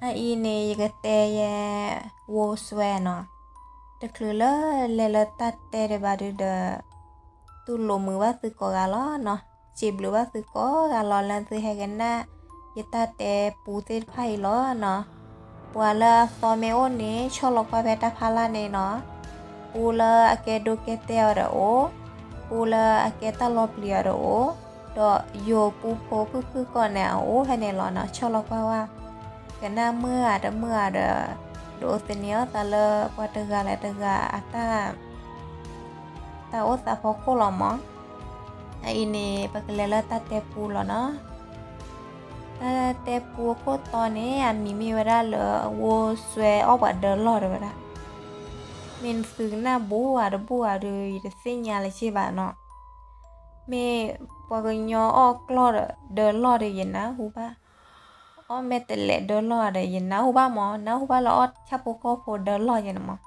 အအံၤန့ၣ် ယကတဲယဲ ဝိစွဲနီၤ, တချုးလၢလဲၤလၢတၢ်တဲဒံးဘၣ်ဒုးဒီး တူၢ်လိာ်မုာ်ဘၣ်သုကိးဂၤလီၤနီၤ, စံးဘျုးဘၣ်သုကိးဂၤလီၤ လၢသုဟဲကနၣ် ယတၢ်တဲပူသ့ၣ်တဖၣ်အံၤလီၤနီၤ. ပှၤလၢအသီမ့ၢ်အိၣ်န့ၣ် ဆီၣ်လီၤကွၢ်ဖဲတၢ်ဖးလၢ်န့ၣ်နီၤ, ပူလၢအကဲဒိကဲတဲာ်အီၤဒီးအိၣ်, ပူလၢအကဲတၢ်လီၤပျံၤအီၤဒီးအိၣ်, ဒီးယိၤပူဖိဖုၣ်ဖုၣ်ကိးန့ၣ် အအိၣ်ဖဲန့ၣ်လီၤနီၤ, ဆီၣ်လီၤကွၢ်ဝဲ ကနၣ်မုာ်ဧါတမုာ်ဧါဒီး ဒုးအိၣ်သန့ၤအီၣ်သးလၢပှၤတဂၤလၢတဂၤအတၢ် တၢ်အိၣ်သးဖီခိၣ်လီၤမး. အအံၤန့ၣ် ပကလဲၤလၢတၢ်တဲပူလီၤနီၤ. တၢ်တဲပူအခိၣ်တီန့ၣ် အမံၤမ့ၢ်ဝဲဒၣ်လၢ ဝိစွဲအီၣ်ပှၤဒၢလီၢ်တဲဝဲဒၣ်. မ့ၢ်နသုကနၣ်ဘူးဧါတဘူးဧါဒီး ယတသ့ၣ်ညါလၢၤဘၣ်နီၤ. မ့ၢ်ပှၤကညီအီၣ်ကျီၢ်ဒီးဒၢလီၢ်ဒီး ယနၢ်ဟူဘၣ်, အီၣ်မဲာ်တဲးလဲးဒၢလီၢ်ဒီး ယနၢ်ဟူဘၣ်မး, နၢ်ဟူဘၣ်လၢအီၣ်ဆၣ်ဖိကီၢ်ဖိဒၢလီၢ်ယဲန့ၣ်မး.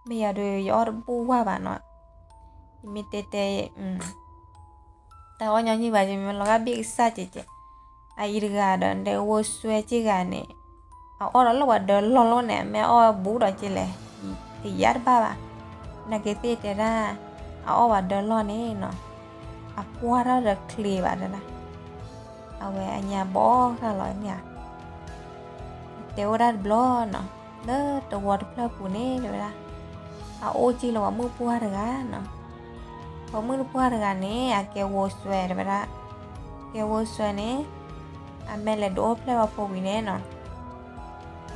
မ့ၢ်ယၤဒီး ယအီၣ်တဘူးဝၢ်ဘၣ်နီၤ. ယမ့ၢ်တဲတဲ တၢ်အီၣ်ညီနုၢ်ဘၣ်က့ၤ မ့ၢ်လီၤဂာ်ဘ့ၣ်ကစၢ်ကဲးကဲး. အအံၤတဂၤဒီး ဒဲဝိစွဲက့ဂၤန့ၣ် အအီၣ်ဒီးလၢပှၤဒၢလီၢ်လီၤန့ၣ် အမ့ၢ်အီၣ်ဘူးဒီးက့လဲၣ်, တယါတဘၣ်ဘၣ်. နာ်က့ၤသ့ၣ်တဲဒၣ် အအီၣ်ပှၤဒၢလီၢ်န့ၣ်နီၤ, အပှၢ်ထီၣ်ဒီးချ့ဘၣ်တဲဒၣ်. အဝဲအညါဘီဃာ်လီၤန့ၣ်ဧါ. တဲဝဲဒၣ်တဘျီနီၤ, လၢတဝီတဖျၢၣ်ပူၤန့ၣ်တဲဝဲဒၣ်, အအိၣ်က့လၢပှၤမုၣ်ပှၢ်တဂၤနီၤ. ပှၤမုၣ်တပှၢ်တဂၤန့ၣ် အကဲဝိစွဲတဲဝဲဒၣ်. ကဲဝိစွဲန့ၣ် အမ့ၢ်လဲၤဒုးအိၣ်ဖျဲၣ်ဝဲဖိဝံၤန့ၣ်နီၤ,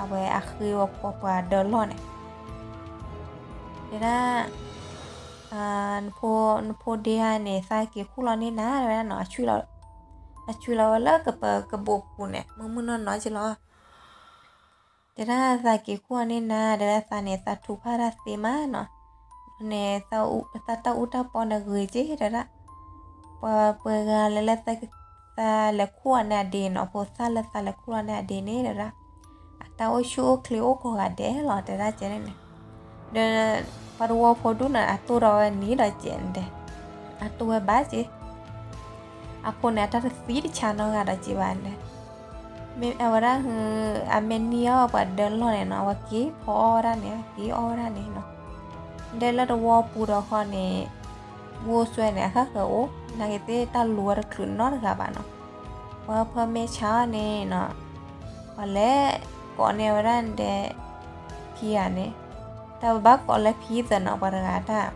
အဝဲအဃ့ဝဲပှၤဒၢလီၢ်န့ၣ် တဲဒၣ်, နဖိဒ့ဧါန့ၣ် သးက့ၤခူၣ်လီၤန့ၢ်နၤတဲဝဲဒၣ်နီၤ, အဆွံလီၤဝဲလၢကပၢၤကဘိးပူၤန့ၣ် မုၢ်မုၢ်နီၢ်နီၢ်က့လီၤ. တဲဒၣ်သးက့ၤခူၣ်အီၤန့ၢ်နၤ တဲဝဲဒၣ်သးန့ၣ် သးထူးဖးဒၣ်သ့မးနီၤ, န့ၣ် သးတၢ်အူတၢ်ပီန့ၣ်ဂ့ၤက့တဲဒၣ်. ပှၤပှဲၤဂၤလၢလၢ သးလဲၤခူၣ်အီၤန့ၢ်အဒ့နီၤ, ဖိသၣ်လၢသးလဲၤခူၣ်လီၤန့ၢ်အဒ့န့ၣ်တဲဒၣ်, အတၢ်အိၣ်ဆူၣ်အိၣ်ချ့အိၣ်ကိးဂၤဒဲးလီၤ တဲဒၣ်ကဲန့ၣ်န့ၣ်. ဒီး ပှၤတဝီဖိဒူၣ်န့ၣ် အတိၢ်ဒီးဝဲနံၤဒီးကဲန့ၣ်ဒဲး, အတိၢ်ဝဲဘၣ်က့ အဖိန့ၣ် အတၢ်တသံတဆါနီတဂၤဒီးက့ဘၣ်န့ၣ်, မ့ၢ်အဝဲဒၣ် အမ့ၢ်နံၣ်အီၣ်ပှၤဒၢလီၢ်န့ၣ်နီၤ, အဝဲက့ၤဖီအီၣ်ဝဲဒၣ်န့ၣ်, က့ၤအီၣ်ဝဲဒၣ်န့ၣ်နီၤ. ဒဲလၢတဝီပူၤဒီးဃီန့ၣ် ဝိစွဲန့ၣ် အဃၣ်ဃၢၤအိၣ်, နာ်က့ၤသ့ၣ်တၢ်လူၤဝဲတချုးနီတဂၤဘၣ်နီၤ. ပှၤဖၢမ့ၢ်ဆါအီၤန့ၣ်နီၤ, ပှၤလဲၤကိးန့ၢ်ဝဲဒၣ်ဒဲ ဖံဂၤန့ၣ်, တၢ်ပဘၣ်ကိးလၢဖံသၢနီၤ ပှၤတဂၤတၢ်,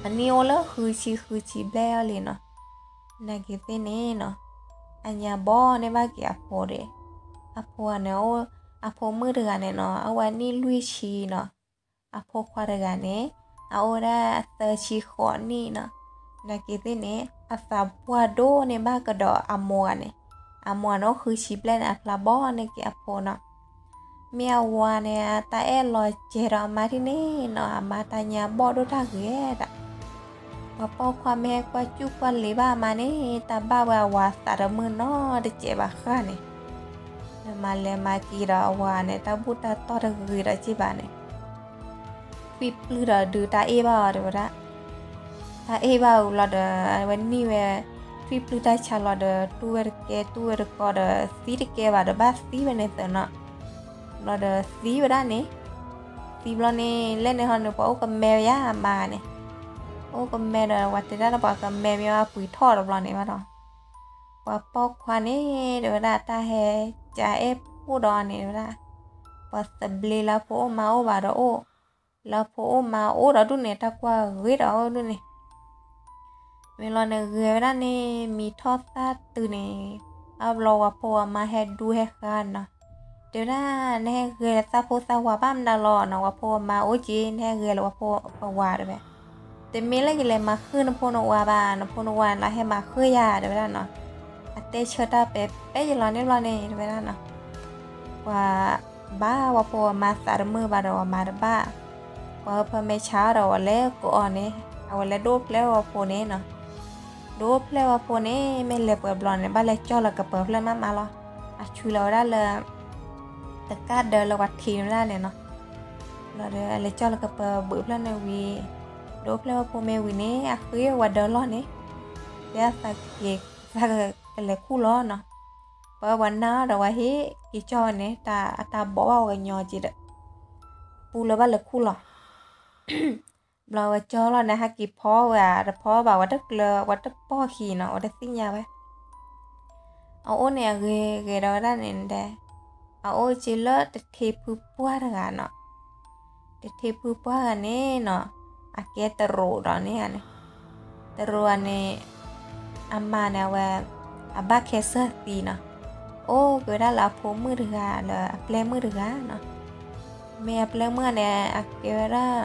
အနံၣ်အိၣ်လၢဃုဆံဃုဆံဘျဲၣ်အီၤလံနီၤ. နာ်က့ၤသ့ၣ်န့ၣ်နီၤ, အညါဘီန့ၣ်ဘၣ်က့ၤအဖိဒီး, အဖိန့ၣ် အဖိမုၣ်တဂၤန့ၣ်နီၤ အဝဲနံၣ်လွံၢ်ဆံနီၤ, အဖိခွါတဂၤန့ၣ် အအိၣ်ဝဲဒၣ်သၢဆံဃိးနံၣ်နီၤ. နာ်က့ၤသ့ၣ်န့ၣ် အသးပှၢ်ဒိၣ်န့ၢ်ဘၣ်ကဒီးအမိၢ်ဂၤန့ၣ်, အမိၢ်ဂၤန့ၣ်အိၣ်ဃုဆံဘျဲၣ်န့ၣ် အဖျါဘီန့ၢ်က့ၤအဖိနီၤ. မ့ၢ်အဝၤန့ၣ် အတၢ်အဲၣ်လီၤစဲၤဒီးအမါဒ်န့ၣ်နီၤ, အမါတၢ်ညါဘီၣ်ဒိၣ်တၢ်ဂ့ၤဒၣ်. ပှၤပိာ်ခွါမ့ၢ်ဟဲကွၢ်စူၣ်ကွၢ်လံၤဘၣ်အမါန့ၣ် တၢ်ဘၣ်ဝဲအဝၤသးတမုာ်နီတစဲးဘၣ်ဃၣ်န့ၣ်, ဒီးမၤလဲၤမၤက့ၤဒီးအဝၤန့ၣ် တၢ်ဘူၣ်တၢ်တီၢ်တဂ့ၤဒီးက့ဘၣ်န့ၣ်, ထွံၣ်ပျုၢ်ဒီးဒုးတၢ်အ့ၣ်ဘၣ်အီၤတဲဝဲဒၣ်. တၢ်အ့ၣ်ဘၣ်အီၤဘျီဒီး အဝဲနံၣ်ဝဲ ထွံၣ်ပျုၢ်တၢ်ဆါလီၤဒီး တူၢ်ဝဲတကဲ တူၢ်ဝဲတကီဒီး သံတကဲဘၣ်ဒီးဘၣ်သံဝဲန့ၣ်သၢနီၤ. ဘျီဒီးသံဝဲဒၣ်န့ၣ်, သံဘျီန့ၣ် လဲၣ်န့ၣ်ဟီန့ၣ် ပှၤအိၣ်ကမဲဝဲယါအမါန့ၣ်, အိၣ်ကမဲဒီး ပှၤတဲဒၣ်ဒီးပှၤကမဲမ့ၢ်အီၤအပှ့ၤထီၣ်တဘျီန့ၣ်ဘၣ်ဒီး, ပှၤပိာ်ခွါန့ၣ် တဲဝဲဒၣ် တၢ်ဟဲကအဲၣ်ဖှိၣ်ဒီးန့ၣ်တဲဝဲဒၣ်, ပှၤသဘျ့လၢဖိအိၣ်မါအိၣ်ဘၣ်ဒီးအိၣ်, လၢဖိအိၣ်မါအိၣ်ဒီးဒူၣ်န့ၣ် တၢ်ကွၢ်ဂ့ၤဒီးအိၣ်ဒူၣ်န့ၣ် မ့ၢ်လီၤန့ၣ်ဂဲၤဝဲဒၣ်န့ၣ် မံၤထီၣ်သၣ်တုၤန့ၣ်, အဘျီပှၤဖိပှၤမါဟဲဒူဟဲဃါနီၤ, တဲဝဲဒၣ် နဟဲဂဲၤလၢသးဖိသးဝၤဘၣ်မနုၤလီၤနီၤ, ပှၤဖိပှၤမါအိၣ်က့ နဟဲဂဲၤလၢပှၤဖိပှၤဝၤတဲဝဲ, တမ့ၢ်လၢယလဲၤမၤဃုာ်နဖိနဝၤဘၣ်, နဖိနဝၤန့ၣ်လီၤဟဲမၤဃုာ်ယၤတဲဝဲဒၣ်နီၤ, အတဲဆၢတၢ်ပဲာ်ပဲာ်ယလီၤန့ၣ်ဘျီန့ၣ်တဲဝဲဒၣ်နီၤ, ပှၤဘၣ်ပှၤဖိပှၤမါသးတမုာ်ဘၣ်ဒီးပှၤမၤတဘၣ်, ပှၤဖၢမ့ၢ်ဆါအီၤဒီးပှၤလဲၤကိးအီၤန့ၣ်, အဝဲလဲၤဒုးအိၣ်ဖျဲၣ်ဝဲပှၤဖိန့ၣ်နီၤ, ဒုးအိၣ်ဖျဲၣ်ဝဲပှၤဖိန့ၣ် မ့ၢ်လဲၤပှဲၤဘျီန့ၣ် ဘၣ်လဲၤကၠီၣ်လီၤကပၢၤဖျၢၣ်မးမးလီၤ, အဆွံလီၤဝဲဒၣ်လၢ တကၣ်ဒၢလၢပှၤထံးန့ၣ်ဝဲဒၣ်န့ၣ်နီၤ, ဘျီဒီးအလဲၤကၠီၣ်လီၤကပၢၤဘုးဖျၢၣ်န့ၣ်ဝံၤ, ဒုးအိၣ်ဖျဲၣ်ဝဲပှၤဖိမ့ၢ်ဝံၤန့ၣ် အဃ့ဝဲဒၢလီၢ်န့ၣ်, တဲသးက့ၤ သးကလဲၤခူၣ်လီၤနီၤ, ပှၤဝဲနၢ်အီၤဒီးပှၤဟ့ၣ် က့ၤကၠီဝဲန့ၣ် တၢ်အတၢ်ဘီးဘၣ်ဝဲကညီက့ဒီး ပူလၢဘၣ်လဲၤခူၣ်လီၤ. ဘျီဝဲကၠီလီၤန့ၣ် ဟဲက့ၤဖီဝဲဧါ တဖီဘၣ် ဝဲတကျၢၤ ဝဲတပီၢ်ခံနီၤ ဝဲတသ့ၣ်ညါဝဲ အအိၣ်န့ၣ်အဂ့ၤဂ့ၤဒီးဝဲဒၣ်န့ၣ်ဒဲး, အအိၣ်က့လၢတထံဖုပှၢ်တဂၤနီၤ. တထံဖုပှၢ်ဂၤန့ၣ်နီၤ, အကဲတရူးဒီးန့ၣ်ဧါန့ၣ်, တရူးဧါန့ၣ်, အမါန့ၣ်အဝဲ, အဘၣ်ခဲစၢၢ်သံနီၤ, အိၣ်က့ၤဝဲဒၣ်လၢအဖိမုၣ်တဂၤ လၢအပျဲၢ်မုၣ်တဂၤနီၤ. မ့ၢ်အပျဲၢ်မုၣ်န့ၣ် အကဲဝဲဒၣ်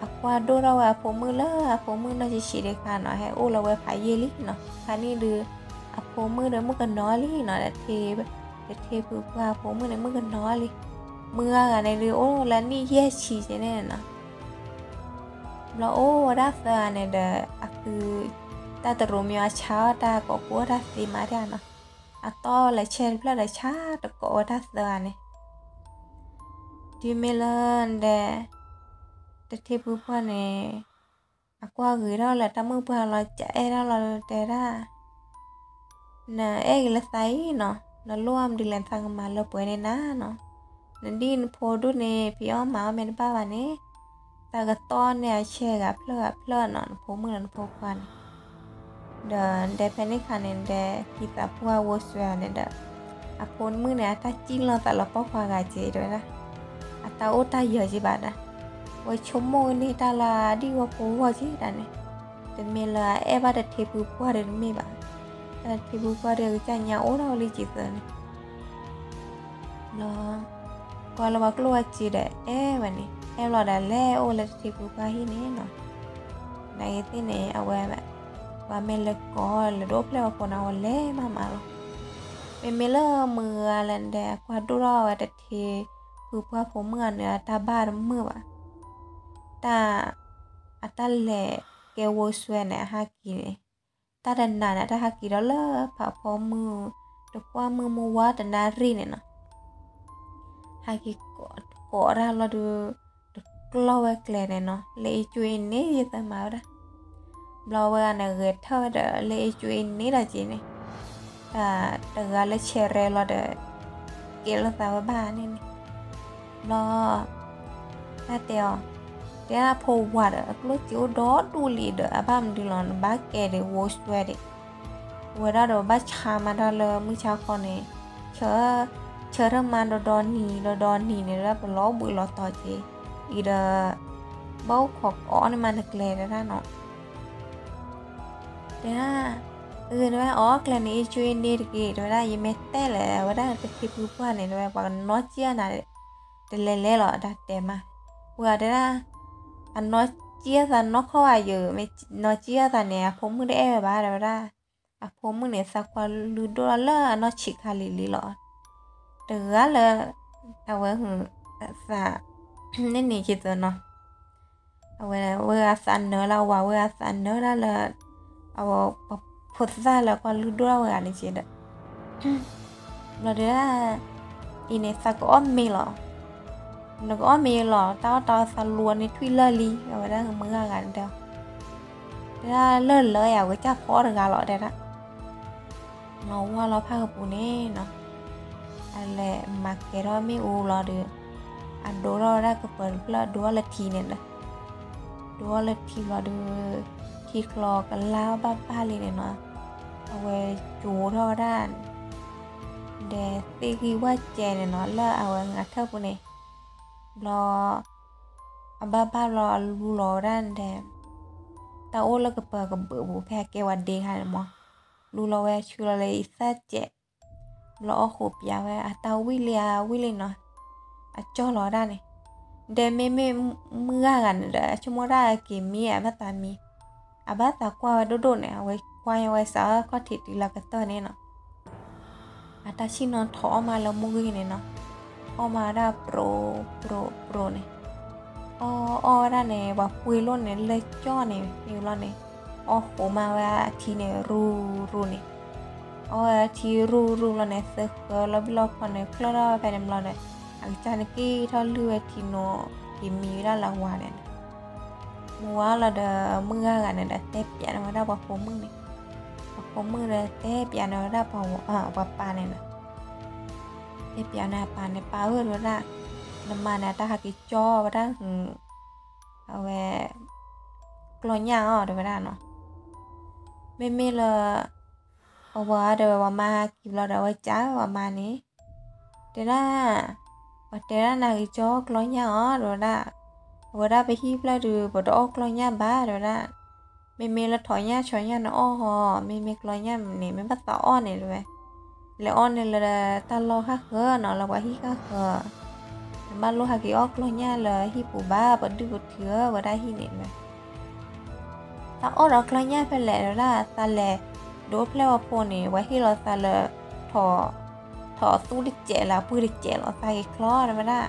အကွၢ်ဒိၣ်ထီၣ်ဝဲအဖိမုၣ်လၢအဖိမုၣ်နီၢ်ဆံးဆံးတခါနီၤ, ဟဲအိၣ်လၢဝဲဖးယံာ်လံနီၤ, ခါနံၣ်ဒုး အဖိမုၣ်ဒီးမုၣ်ကနီၤလံနီၤ, တထံဖုပှၢ်အဖိမုၣ်န့ၣ် မုၣ်ကနီၤလံ, မုၢ်ဂၤဂၤန့ၣ်ဒုး အိၣ်လၢနံၣ်ယဲၢ်ဆံကဲန့ၣ်နီၤ. ဘျီအိၣ်ဝဲဒၣ်သၢဂၤန့ၣ်ဒီး အသု တၢ်တရူးမ့ၢ်အဆါအီၣ်တၢ်ကိးပူအီၣ်တၢ်သ့မးဒၣ်နီၤ, အတီလၢဆဲတဖျၢၣ်ဒီးဆါတကိးဝဲတၢ်သၢဂၤန့ၣ် တုၤမ့ၢ်လၢဒဲး တထံဖုပှၢ်န့ၣ် အကွၢ်ဂ့ၤထီၣ်လၢတၢ်မုၣ်ပှၢ်လီၤ ကအဲၣ်ထီၣ်လီၤတဲဒၣ်, နအဲၣ်က့ၤလၢသးအံၤနီၤ, နလိၣ်အမဒုးလဲၣ် နသးကမၤလၢပှဲၤန့ၢ်နၤနီၤ, နဒ်နဖိဒိၣ်န့ၣ် ဖံးအီၣ်မၤအီၣ်မ့ၢ်တဘၣ်ဘၣ်န့ၣ်, သးကတီၢ်န့ၢ်အဆဲဂၤဖျၢၣ်ဂၤဖျၢၣ်နီၤ, နဖိမုၣ်လၢနဖိခွါန့ၣ် ဒီးဒဲးဖဲန့ၣ်ခါန့ၣ်ဒဲး ခံသးပှၢ်ဝိစွဲန့ၣ်ဒီး အဖိမုၣ်န့ၣ် အတၢ်စံၣ်လီၤသးလၢပိာ်ခွါဂၤက့တဲဝဲဒၣ်, အတၢ်အိၣ်တၢ်ယၢၤက့ဘၣ်ဒၣ်, ဝဲဆိကမိၣ်က့ၤန့ၢ်တၢ်လၢအဒံၣ်ဝီဖိဂီၢ်က့ဒၣ်န့ၣ်, တမ့ၢ်လၢအအဲၣ်ဘၣ်တထံဖုပှၢ်ဒီးတမ့ၢ်ဘၣ်, တၢ်တထံဖုပှၢ်ဒီးအကစၢ်ညါအိၣ်ထီၣ်ဝဲလံက့သၢန့ၣ် ဘျီ ကွၢ်လၢပှၤကျိၣ်ဝဲက့ဒီးအဲၣ်ဝဲန့ၣ် အဲၣ်ဘျီဒီးလဲၤအိၣ်လၢတထံဖုပှၢ်ဟံၣ်န့ၣ်နီၤ, နာ်ဂ့ၤသ့ၣ်န့ၣ် အဝဲ ပှၤမ့ၢ်လဲၤကိးလဲၤဒိၣ်ဖျဲၣ်ဝဲဖိန့ၣ် အဝဲလဲၤမးမးလီၤ, မ့မ့ၢ်လၢမုၢ်ဂၤလၢဒဲး အကွၢ်ဒိၣ်ထီၣ်ဝဲတထံဖုပှၢ်ဖိမုၣ်ဂၤန့ၣ် အတၢ်ဘၣ်တမုာ်ဘၣ်, တၢ် အတၢ်လဲၤကဲဝိစွဲန့ၣ် အဟးက့ၤန့ၣ် တၢ်တနၤန့ၣ် အတၢ်ဟးက့ၤဒီးလၢဖးဖီမုၢ် တကွၢ်မုၢ်မုၢ်ဝါတနၣ်ရံၣ်န့ၣ်နီၤ, ဟဲက့ၤကိးတၢ်လီၤဒုး တကျီၢ်ဝဲကျဲန့ၣ်နီၤ လၢအ့ၣ်ကူအ့ၣ်န့ၣ် ယသးမၤဝဲဒၣ်, ဘျီဝဲဂၤန့ၣ်ဂဲၤထၢၣ်ဝဲဒီးလၢအ့ၣ်ကူအ့ၣ်န့ၣ်ဒီးက့န့ၣ်, တၢ်တဂၤလၢဆဲးရဲလီၤဒီး ကဲလိာ်သးဝဲဘၣ်န့ၣ်န့ၣ်, ဘျီ တၢ်တဲအီၤ, တဲဒၣ်ဖိဝၤဒီး အကျိၣ်စ့အိၣ်ဒီဒူၣ်လံဒီး အဘၣ်မနုၤလီၤ နဘၣ်ကဲဒံးဝိစွဲဒံး, ဝဲဒၣ်ဒီးဘၣ်ဆါမၤတၢ်လၢမုၢ်ဆါခီန့ၣ်, ဆၢ, ဆၢထၢၣ်မၤဒီဒီနံၤ ဒီဒီနံၤန့ၣ် ဒၣ်ပလီၤဘှံးလီၤတီၤက့ၤ, အံၤဒီး ဘၣ်အိၣ်ခိးကအီၣ်န့ၢ်မၤနကျဲတဲဒၣ်နီၤ တဲဒၣ်, အဂ့ၢ်တဲဝဲ အီၣ်ကျဲန့ၣ် အ့ၣ်ကူအ့ၣ်န့ၣ်တက့ၢ် တဲဝဲဒၣ် ယမ့ၢ်တဲလဲၣ် အဝဲဒၣ်တထံဖုပှၢ်န့ၣ် တဲဝဲ ပှၤကနီၣ်စံၣ်အီၣ်နၤ တလဲၤလဲၤလီၤ တၢ်တဲမး, ဝဲတဲဒၣ်, အနီၣ်စံၣ်အီၣ်သးနီၢ်ခီၣ်ဘၣ်ယၤ, နီၣ်စံၣ်အီၣ်သးန့ၣ် အဖိမုၣ်တအဲၣ်ဝဲဘၣ် တဲဝဲဒၣ်, အဖိမုၣ်န့ၣ် သးကွၢ်လုၢ်ဒိၣ်ထီၣ်လၢအနီၢ်ဆံးခါလံၤလံၤလီၤ, တဂၤလၢ အဝဲ သး န့ၣ်န့ၣ်က့ၤသၢနီၤ အဝဲဝဲဂၤသးနၢလၢအဝၤ ဝဲဂၤသးနၢဒၣ်လၢ အဝဲ ပှၤဖိသၣ်လၢကွၢ်လုၢ်ဒိၣ်ထီၣ်ဝဲဂၤန့ၣ်က့ဒီး ဘျီတဲဒၣ် အံၤန့ၣ်သးကအီၣ်မ့ၤလီၤ, နကအီၣ်မ့ၤလီၤ တၢ်အီၣ်တၢ်အီသးလိၤန့ၣ်ထွံၣ်လၢာ်လံ အဝဲဒၣ်မုၢ်ဂၤဂၤန့ၣ်တဲ, တဲဒၣ်လၢာ်လၢာ်ယၤ ဝဲကစၢ်ဖီအီၣ်တဂၤလီၤတဲဒၣ် လီၤဝါလီၤဖးကပူၤန့ၣ်နီၤ, အလဲၤမၤကဲထီၣ်မ့ၣ်အူလီၤဒီး အဒိထီၣ်ဝဲဒၣ်ကပၢၤတဖျၢၣ် ဒိထီၣ်လၢထံန့ၣ်ဒီး ဒိထီၣ်လၢထံဘျီဒီး ထံချီကလါဘၣ်ဘၣ်လံန့ၣ်နီၤ, အဝဲကၠိထီၣ်ဝဲဒၣ် ဒဲးသ့ၣ်ဂံၢ်ဝၣ်ကဲန့ၣ်နီၤ လၢအဝဲငါထၢၣ်ပူၤန့ၣ်, ဘျီ အဘၣ်ဘၣ်ဘျီအလူလီၤဝဲဒၣ်ဒဲး တၢ်အိၣ်လၢကပၢၤကဘုးပူၤ ဖဲအကဲဝဲဒ့ခါန့ၣ်မး, လူလီၤဝဲဆူလီၤလၢအသၣ်စဲး, ဘျီအီၣ်ဃိးပၠးဝဲ အတၢ်ဝံၣ်လံအဝံၣ်လံနီၤ, အကၠီၣ်လီၤဝဲဒၣ်န့ၣ်, ဒဲးမ့မ့ၢ်မုၢ်ဂၤဂၤန့ၣ်ဒီး အဆိကမိၣ်ဒၣ်က့ၤမံအဘၣ်သးမံ, အဘၣ်သးကွၢ်ဝဲဒိၣ်ဒိၣ်န့ၣ် အဝဲကွၢ်ညါဝဲစးခီၣ်ထံးတုၤလၢကတၢၢ်န့ၣ်နီၤ အတၢ်ဆ့ၣ်နီၤထီၣ်အီၣ်မးလၢမူဂ့ၢ်န့ၣ်နီၤ, အီၣ်မးဝဲဒၣ်ပြိပြိပြိန့ၣ်, အီၣ်အီၣ်ဝဲဒၣ်န့ၣ် ပှၤပှ့ၤလိၣ်န့ၣ် လၢကၠီၣ်န့ၣ် မ့ၢ်ဘျီန့ၣ်, အီၣ်ဃိးမးဝဲအထံန့ၣ် ရူရူန့ၣ်, အီၣ်ဝဲအထံရူရူဘျီန့ၣ် သဃၢလီၤဘံၣ်လီၤဖီန့ၣ် ချၢၣ်ထီၣ်ဖဲန့ၣ်ဘျီဒီး အကစၢ်န့ၣ်က့ၤထီၣ်လုၢ်ဝဲထံနိ က့ၤမံဝဲဒၣ်လၢဝၤန့ၣ် မုၢ်ဝါလီၤဒီး မုၢ်ဂၤဂၤန့ၣ်ဒီး တဲပၠးန့ၢ်ဝဲဒၣ်ပှၤဖိမုၣ်န့ၣ်, ပှၤဖိမုၣ်ဒီး တဲပၠးန့ၢ်ဝဲဒၣ်ပှၤပၢ်န့ၣ်နီၤ, တဲပၠးန့ၣ်အပၢ်န့ၣ် ပၢ်ဧၢ တဲဝဲဒၣ်, နမါန့ၣ် အတၢ်ဟးက့ၤကၠီဝဲဒၣ်, အဝဲ ကျီညၣ်အီၤ တဲဝဲဒၣ်နီၤ. မ့မ့ၢ်လၢ အဝၤဒီး ပှၤမါဟဲက့ၤဘျီဒီး အဝဲကးဝဲပှၤမါန့ၣ်, တဲဒၣ်, ပှၤတဲဒၣ်နၤက့ၤကၠီကျီညၣ်အီၤ တဲဝဲဒၣ်, အဝဲဒၣ်ပဟံၣ်ဖျၢၣ်ဒုး ပတအီၣ်ကျီညၣ်ဘၣ် တဲဝဲဒၣ်, မ့မ့ၢ်လၢထိးညၣ်ဆီညၣ်န့ၣ်အီၣ်ဟီ, မ့မ့ၢ်ကျီညၣ်န့ၣ် မ့ၢ်ဘၣ်သးအီၣ်န့ၣ် တဲဝဲ, လဲၤအီၣ်န့ၣ်လၢတၢ်လီၢ်ဃၣ်ဃၢၤနီၤ လၢပှၤဟံၣ်ဃၣ်ဃၢၤ, နဘၣ်လိၣ်ဟးက့ၤအီၣ်ကျီညၣ်လၢဟံၣ်ပူၤဘၣ် ပဒုၣ်ပထံဧၢ ဝဲဒၣ်ဟံၣ်န့ၣ် တဲဝဲ သးအီၣ်ဒီးကျီညၣ်ဖဲလဲၣ် တဲဝဲဒၣ်, သးလဲၤဒုးအိၣ်ဖျဲၣ်ဝဲဖိန့ၣ် ပှၤဟ့ၣ်လီၤသးလၢ ထိးသူတစဲးလၢအပှ့ၤတစဲးလီၤ သးက့ၤချီ တဲဝဲဒၣ်,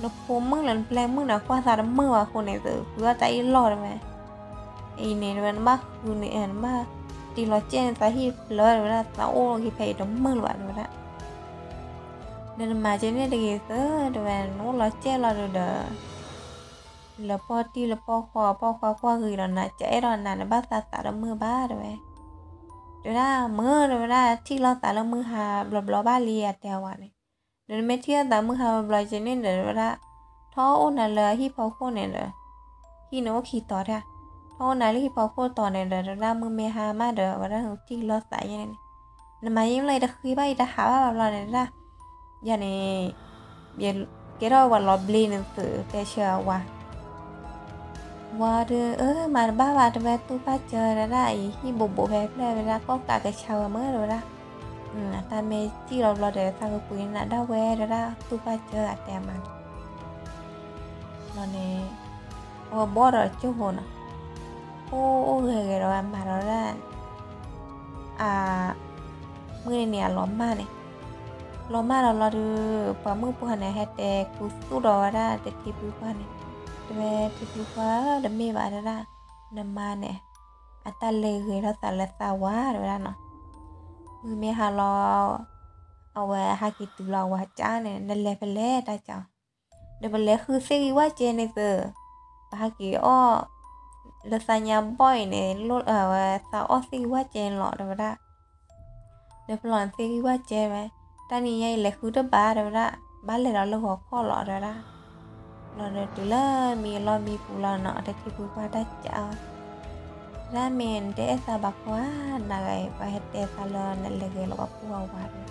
နဖိမုၣ်လၢနပျဲၢ်မုၣ်န့ၣ် ကွၢ်သးတမုာ်ဘၣ်အဃိန့ၣ် သုဃုအီၣ်တၢ်အ့ၣ်လိာ် တဲဝဲ, အံၤန့ၣ် တဲဝဲ နဘၣ်ဃုန့ၣ် နဘၣ်တ့လီၤစဲၣ်န့ၣ် သးဟံၣ်တဖျၢၣ် တဲဝဲဒၣ်, သးအိၣ်က့ၤဖဲအံၤတမုာ်လၢၤဘၣ် တဲဝဲဒၣ် ဒီးနမၤကဲန့ၣ်တဂ့ၤသၢ တဲဝဲ, နအိၣ်လီၤစဲၣ်လီၤဒီး လၢပီၢ်တံၢ်လၢပီၢ်ခွါ ပီၢ်ခွါကွၢ်ဂ့ၤဒီးနၤ ကအဲၣ်ဒိးနၤန့ၣ် ဘၣ်သးသးတမုာ်ဘၣ် တဲဝဲ, တဲဝဲဒၣ် မုာ် တဲဝဲဒၣ် ထံၣ်လိာ်သးလၢမုၢ်ဟါဘျီဘျီဘၣ်လံ အတဲအဝၤန့ၣ်, ဒီးနမ့ၢ်ထံၣ်လိာ်သးမုၢ်ဟါဘျီဘျီကဲန့ၣ်ဒီး တဲဝဲဒၣ်, ထီၣ်အိၣ်နၤလၢဟံၣ်ဖီခိၣ်န့ၣ်ဒီး ဟံၣ်န့ၣ်အိၣ်ခံတီၤတၢ်, ထီၣ်အိၣ်နၤလၢဟံၣ်ဖီခိၣ်တီၤန့ၣ်ဒီး တဲဝဲဒၣ် မုၢ်မ့ၢ်ဟါမးဒီး ဝဲဒၣ်ထံၣ်လိာ်သးယဲန့ၣ်, နမၤယံာ်လီၤ ယတဃ့ဘၣ် ယတဟးဘၣ်ဘၣ်ဘျီန့ၣ် တဲဒၣ်, ယၤန့ၣ် ယကဲထီၣ်ပှၤလီၤဘျ့န့ၣ်သုး တဲဆၢအဝၤ, ဝၤဒီး အၢ မၤတဘၣ်ဘၣ် တဲဝဲ တူၢ်ပၢ်စၢၤ တဲဒၣ် အံၤဟံၣ်ဘိးဘိးဖဲဖျၢၣ် တဲဒၣ် ကီၢ်ကးကဆါဝဲမုၢ် တဲဝဲဒၣ်, အတၢ်မ့ၢ်စံၣ်လီၤဘျီဒီး သးကပှ့ၤနၤဒၣ်ဝဲ တဲဒၣ် တူၢ်ပၢ်စၢၤ အတဲအမါန့ၣ် ဘျီန့ၣ် အဝဲဘီၣ်ဒီးကၠိဖိနီၤ, အိၣ်အိၣ်ဂဲၤဂဲၤဒီးဝဲမၤဒီးဒၣ် အ မုၢ်န့ၣ်န့ၣ် အလီၤမၢ်န့ၣ်, လီၤမၢ်ဒီးလီၤဒုး ပှၤမုၣ်ပှၢ်န့ၣ် ဟဲတဲခူသူၣ်ဒီးဝဲဒၣ် တထံဖုခွါန့ၣ်, တဲဝဲထံဖုခွါ တမ့ၢ်ဘၣ် တဲဒၣ်, နမါန့ၣ် အတၢ်လဲၤဂဲၤထီၣ်သးလၢသးဝါ တဲဝဲဒၣ်နီၤ, မုၢ်မ့ၢ်ဟါလီၤ အဝဲဟဲက့ၤတုၤလီၤအဝၤကၠါန့ၣ် နလဲၤဖဲလဲၣ်တၢ်ကၠါ ဒီးပလဲၤဃုသ့ၣ်ဂံၢ်ဝၣ်ကဲန့ၣ်သုး, ပဟဲက့ၤအီၣ် လၢသးညါဘီၣ်အံၤန့ၣ် ဝဲသးအီၣ်သ့ၣ်ဂံၢ်ဝၣ်ကဲန့ၣ်လီၤ တဲဝဲဒၣ်, ဒီးပလီၤန့ၣ်သ့ၣ်ဂံၢ်ဝၣ်ကဲဝဲ, တၢ်နံၤညါအံၤလဲၤဃုတဘၣ် တဲဝဲဒၣ်, ဘၣ်လဲၤဒီးလၢဂီၤခီၣ်လီၤ တဲဝဲဒၣ်, လီၤဒီးတုၤလၢမံအလီၢ်မံပူၤလီၤနီၤ တထံဖုခွါတၢ်ကၠါ တဲဒၣ် မ့ၢ်နတအဲၣ်သးဘၣ်ကွၢ် နဂၤအံၤ ပှၤဟဲတဲသးလၢနလဲၤဂဲၤလီၤပှၤဖိပှၤဝါဒီး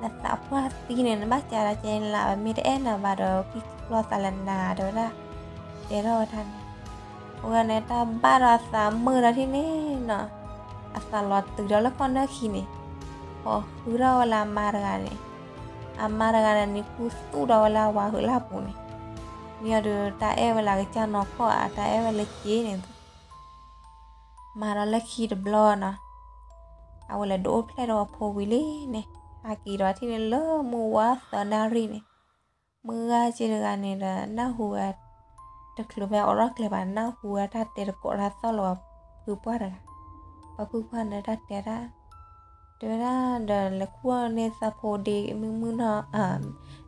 နသးပှၢ်သံန့ၣ် နဘၣ်ကးဒၣ်ကဲန့ၣ်လၢ ပမ့ၢ်တအဲၣ်နၤဘၣ်ဒီး ကံၣ်လီၤသးလၢနၤ တဲဝဲဒၣ်, တဲထီၣ်ဝဲဒၣ်န့ၣ်, အဝဲန့ၣ်တၢ်ဘၣ်ဒီးအသးမုာ်ဒီးထံၣ်န့ၣ်နီၤ, အသးလီၤတုၤဒီးလၢကီၢ်နၢၣ်ခံန့ၣ်, ပိာ်ဃုထီၣ်ဝဲလၢအမါတဂၤန့ၣ်, အမါတဂၤန့ၣ် နံၤခူသူၣ်ဒီးဝဲလၢအဝၤဃုာ်လၢအပူၤန့ၣ်, မ့ၢ်အီၤဒီးတၢ်အဲၣ်ဝဲလၢကစၢ်နီၢ်ခီၣ်ဧါ တၢ်အဲၣ်ဝဲလၢက့န့ၣ် မၤဒီးလၢခံတဘျီနီၤ, အဝဲလဲၤဒုးအိၣ်ဖျဲၣ်ဒီးအဖိဝံၤလံန့ၣ်, ဟဲက့ၤဒီးထံၣ်န့ၣ်လၢမုၢ်ဝါသၢနၣ်ရံၣ်န့ၣ်, မုၢ်ဂၤက့တဂၤန့ၣ်ဒီး နၢ်ဟူဝဲ တချုးဖဲအိးထီၣ်ကျဲဘၣ် နၢ်ဟူဝဲတၢ်တဲတကိးတၢ်သီၣ်လၢပှၤဖုပှၢ်တဂၤ, ပှၤဖုပှၢ်န့ၣ်တၢ်တဲဒၣ်, တဲဝဲဒၣ်ဒီး လဲၤခူၣ်န့ၢ်သးဖိဒ့မုၢ်မုၢ်နီၢ်,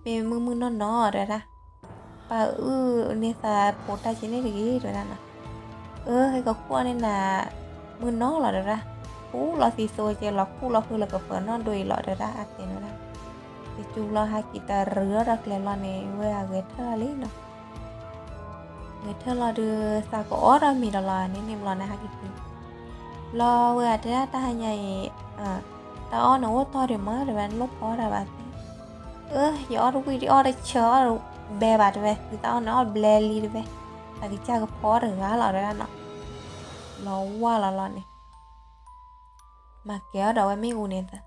မ့ၢ်မုၢ်မုၢ်နီၢ်နီၢ် တဲဝဲဒၣ်, ပာ်အုၣ်န့ၢ်သးဖိတၢ်က့န့ၣ်တဂ့ၤ တဲဝဲဒၣ်နီၤ, အၢ ဟဲကခူၣ်န့ၢ်နၤ မုၢ်နီၢ်လီၤ တဲဝဲဒၣ်, ခူၣ်လီၤသံသိကဲလီၤ ခူၣ်လီၤဃုလၢကပၤနီၢ်ဒိအံၤလီၤ တဲဝဲဒၣ် အတဲန့ၣ်ဝဲဒၣ်, တကၠူဘျီဟဲက့ၤတရံးထီၣ်ဒီးကျဲလီၤန့ၣ် ဝဲအဂဲၤထၢၣ်လီၤလံနီၤ ဂဲၤထၢၣ်လီၤဒုး သးကအီၣ်ဒီးမံၤဒီးလီၤန့ၣ်န့ၣ်ဘျီန့ၣ် ဟဲက့ၤတုၤ, ဘျီဝဲအတဲဒၣ်တၢ်ဟါညါအံၤ, တၢ်အီၣ်န့ၣ်အိၣ်တီၢ်ဒံးမး တဲဝဲနလိၣ်ဖီတၢ်ဘၣ်သ့, အၢ ယအီၣ်တဝံၣ်ဒံးအီၣ်တဆၢအီၣ်တဘဲဘၣ် တဲဝဲ သုသးအီၣ်န့ၣ်အီၣ်ဘျဲလံ တဲဝဲ, သးကစၢ်ကဖီတဂၤလီၤ တဲဝဲဒၣ်နီၤ, ဘျီဝါလီၤလီၤန့ၣ် မၤကဲၤအီၤဒီးဝဲမ့ၣ်အူန့ၣ်သၢ,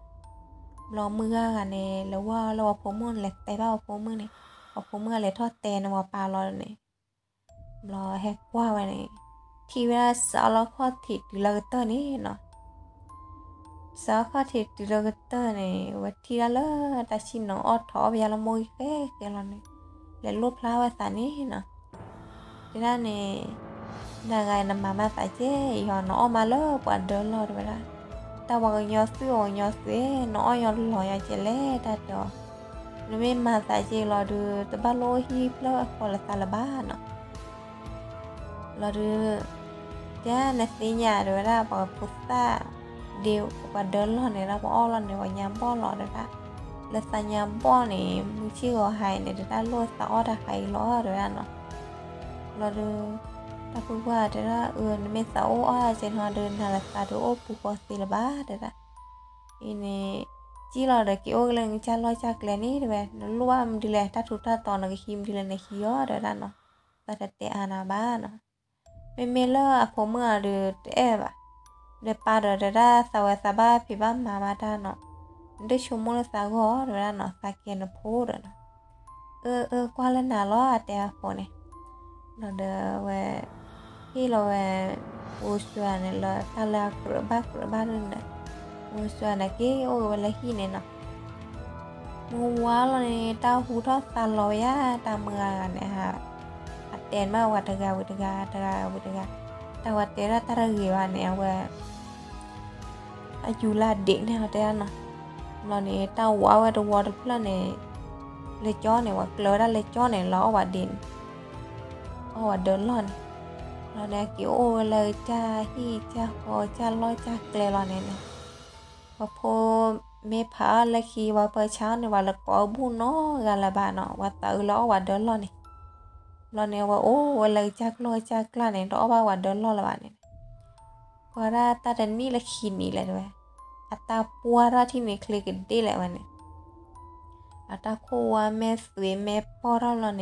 ဘျီမုၢ်ဂၤဂၤန့ၣ် လဲၤဝါလၢပှၤဖိမုၣ်န့ၣ် လဲၤတဲဘၣ်ပှၤဖိမုၣ်န့ၣ်, ပှၤဖိမုၣ်ဂၤလဲၤထီၣ်တဲန့ၣ် ပှၤပၢ်လီၤန့ၣ်, ဘျီဟဲကွၢ်ဝဲန့ၣ်, ထံၣ်ဝဲဒၣ်စးအီၣ်လၢခီၣ်ထံးတုၤလၢကတၢၢ်န့ၣ်နီၤ စးခီၣ်ထံးတုၤလၢကတၢၢ်န့ၣ် ဝဲထံၣ်ဒၣ်လၢတၢ်ဆံၣ်နီၤအီၣ်ထီၣ်အီၣ်ပယါလၢမိၢ်ဂံၢ်ဃဲဃဲလီၤန့ၣ်, လဲၤလိၣ်ဖျါဝဲသးန့ၣ်နီၤ, တဲဒၣ်န့ၣ်, နဂၤအံၤနမၤမၤသးကဲအံၤဟီ နအီၣ်မးလၢပှၤဒၢလီၢ် တဲဝဲဒၣ်, တၢ်ပှၤကညီသုးပှၤကညီသုး နအီၣ်ညီလီၤညီကဲလဲၣ်တၢ်တဲအီၤ, နမ့ၢ်မၤသးကဲအံၤလီၤဒုး တဘၣ်လိၣ်ဟံၣ်ဖျၢၣ်အဃီလၢသးလၢၤဘၣ်နီၤ လီၤဒုး, တဲနသ့ၣ်ညါ တဲဝဲဒၣ် ပှၤဖိသၣ်ဒ့ ပှၤဒၢလီၢ်န့ၣ်ဒီး ပှၤအီၣ်လီၢ်န့ၣ် ပှၤညါဘီၣ်လီၤ တဲဝဲဒၣ်, လၢသးညါဘီၣ်န့ၣ် မုၢ်ဆ့ၣ်ဂီၤဟါအံၤန့ၣ် တၢ်လိၣ်သးအီၣ်တၢ်ဟးအံၤလီၤ တဲဝဲဒၣ်နီၤ. ဘျီဒီး တၢ်ဖုပှၢ်တဲဒၣ် အၢ နမ့ၢ်သးအိၣ်အီၣ်ကဲနီၤဒီး နၤလၢသးတအိၣ်ပူၤဃီသ့လၢၤဘၣ် တဲဒၣ်. အံၤန့ၣ် ကံၣ်လီၤဒီးက့ၤအိၣ်က့ၤလၢနကစၢ်လီၢ်ကစၢ်ကျဲန့ၣ် တဲဝဲ, နလိၣ်ဘၣ်မနုၤလဲၣ် တၢ်ထူးတၢ်တီၤ နကဟံးမနုၤလဲၣ် နဟံးအီၤ တဲဝဲဒၣ်နီၤ. သးတတဲအါနၤဘၣ်နီၤ. မ့မ့ၢ်လၢအဖိမုၣ်အီၤဒီးတအဲၣ်ဘၣ်. ဒီးပၢ်ဒီးတဲဒၣ် သးဝဲသးဘၣ်ဖံးဘၣ်မၤမးတၢ်နီၤ, နတဆိကမိၣ်လၢသးဂီၢ် တဲဝဲဒၣ်နီၤ, သးကဲနဖိဒီးနီၤ. အၢ အၢ ကွၢ်လၢနၤလီၤ အတဲအဖိန့ၣ်. ဘျီဒီးဝဲ ဟ့ၣ်လီၤဝဲ ဝိစၢၤန့ၣ် လၢတၢ်လၢအကြၢးဘၣ်ကြၢးဘၣ်န့ၣ်ဒီး ဝိစၢၤန့ၣ်က့ၤအိၣ်က့ၤဝဲလၢဟံၣ်န့ၣ်နီၤ. မုၢ်ဝါလီၤန့ၣ် တၢ်ဟူထီၣ်သါလီၤဝဲယါ တၢ်မုၢ်ဂၤဂၤန့ၣ် အတဲမးဝဲတဂၤဝံၤတဂၤ တဂၤဝံၤတဂၤ, တၢ်ဝဲတဲဒၣ်တၢ်တဂ့ၤဘၣ်န့ၣ် အဝဲ အယူၤလၢအဒ့းန့ၣ် တဲဒၣ်နီၤ. ဘျီန့ၣ် တၢ်ဝါဝဲတဝီတဖျၢၣ်န့ၣ် လၢကၠီန့ၣ် ဝဲကျၢၤဝဲဒၣ်လၢကၠီန့ၣ် လၢအီၣ်ဝဲဒ့းန့ၣ် အီၣ်ဝဲဒၢလီၢ်န့ၣ်. ဘျီန့ၣ် အက့ၤအိၣ်ဝဲလၢကစၢ်ဟံၣ်ကစၢ်ဃီကစၢ်လီၢ်ကစၢ်ကျဲလီၤန့ၣ်န့ၣ်, ပှၤဖိမ့ၢ်ဖးအီၤလၢခံ ပှၤပၢဆါအီၤန့ၣ် ပှၤလၢကိးအီၤဘူၣ်နီတဂၤလၢၤဘၣ်နီၤ, ပှၤသးအုးလၢအီၣ်ဝဲဒၢလီၢ်န့ၣ်. ဘျီန့ၣ် ဝဲအိၣ်ဝဲလၢကစၢ်ကျီၢ်ကစၢ်ကျဲန့ၣ် တအီၣ်ဘၣ်ဝဲဒၢလီၢ်လၢၤဘၣ်န့ၣ် ပှၤဒၣ်တၢ်တနံၣ်လၢခံနံၤလဲၣ်တဲဝဲ, အတၢ်ပှၢ်ထီၣ်ထံၣ်န့ၣ်ချ့ကဒ့ၣ်လဲၣ်ဝဲန့ၣ်, အတၢ်ခိၣ်ဝါမဲာ်သွံးမဲာ်ပီၢ်ထီၣ်ဘျီန့ၣ်, ပှၤတ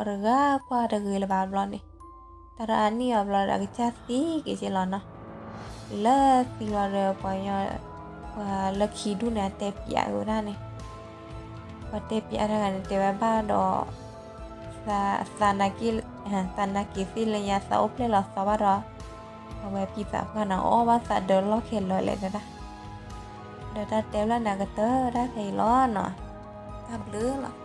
ဂၤကွၢ်တဂ့ၤလၢၤဘၣ်ဘျီန့ၣ်, တၢ်တအါနံၣ်အီၤဘျီဒီး အကစၢ်သံက့ၤက့လီၤနီၤ. လၢသံလီၤဒီး ပှၤကညီ ပှၤလၢခံဒူၣ်န့ၣ် အတဲပၠးက့ၤဝဲဒၣ်န့ၣ်, ပှၤတဲပၠးတဂၤန့ၣ် တဲဝဲဘၣ်ဒီး သးနာ်က့ၤသ့ၣ်လၢညါ သးအိၣ်ဖျဲၣ်လီၤသီဘၣ်ဒီး အဝဲဖံသးပှၢ်န့ၣ် အီၣ်ဘၣ်သးဒၢလီၢ်ခဲလၢာ်လဲၣ်တဲဒၣ်. ဒီးတၢ်တဲဖျၢၣ်န့ၣ်ကတၢၢ်ဒၣ်ဖဲအံၤလီၤနီၤ. တၢ်ဘျုးလီၤ.